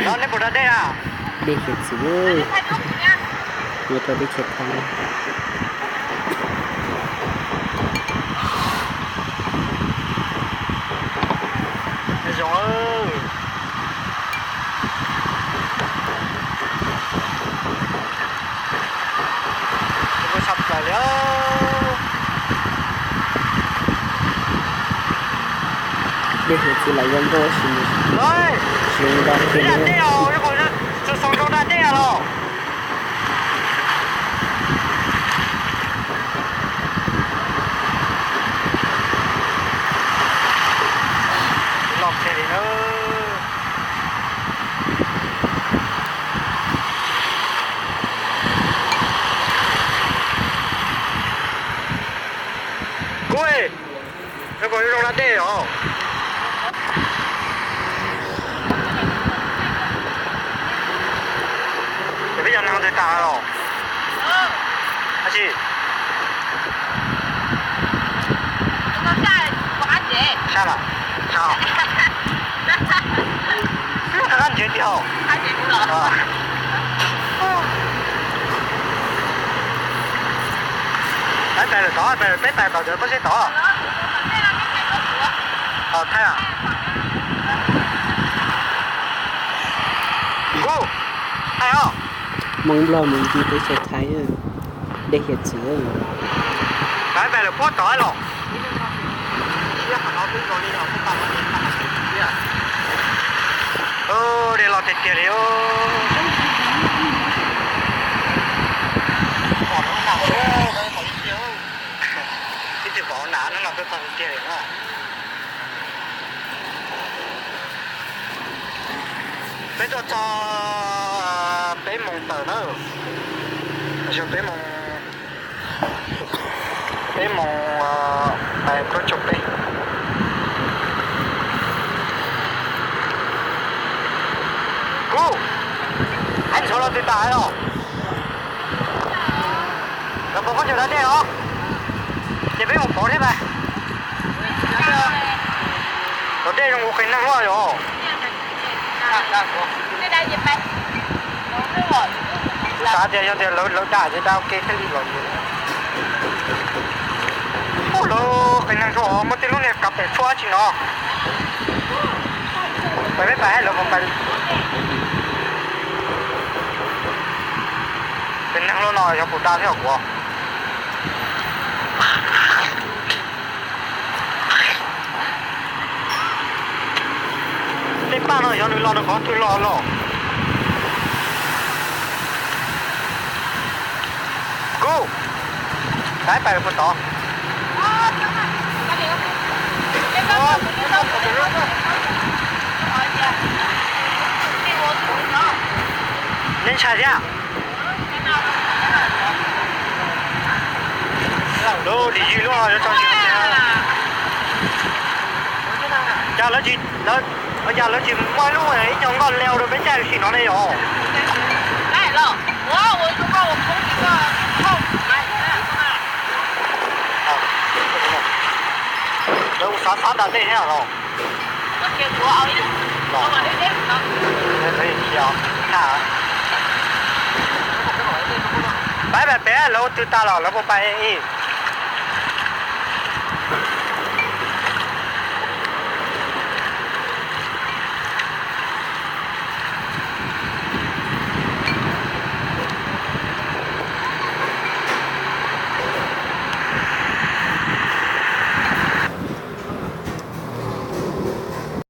Nej puas da dej na? Dej hiav txwv, nyob rau teb chaws Thaib. Zoo, tshaj plaws li. Dej hiav txwv los zoo nkauj tab sis mas zoo nkauj thiab na. Loj tiag li na. Kuv, no kuj zoo da dej os. Ces peb yog neeg twg tag los? Tab sis sab lawm, sab, rov qab nrhiav tiag. Peb pais lawm tod, peb pais tom cov pob zeb tod. Thaib, kuv, Thaib os. Hmoob Nplog mus ncig teb chaws Thaib, dej hiav txwv. Peb pais lawm puag tod los. Dej loj tiag tiag li. Pom no, pom ib tiag, ib txwm pom hauv nas no peb pom tiag tiag li na. Peb tuaj txog peb moos tawm na, peb moos, peb moos, peb tuaj txog peb. Kuv, hais ntxuav los twg tas los? Lawv pov khaub ncaws da dej os, ces peb mus pov thiab mas. Tom dej zoo ua qias neeg luaj yom. Kuv xav tias yog tias lawv da ces da ua ke thiaj li los. Ua lawv qias neeg zoo, muaj tej lub niag kav pem tshuaj dab tsi no. Pais peb pais lawv puas pais. Qias neeg luaj no yog puas da thiab kuv. Tej paj no yog nws los nws qhov twg los los? Kuv, pais pais puag tod. Neb ntshai thiab? Lub dim ywg luaj yuav tso tsis, cas lawv tsis, cas lawv tsis muaj ib lub ib co nkoj leo rau peb caij sim no ne yom? Lawv ua xav xav da dej thiab los? Pab pab peb lawv ua twg tas los lawv puas pais ib?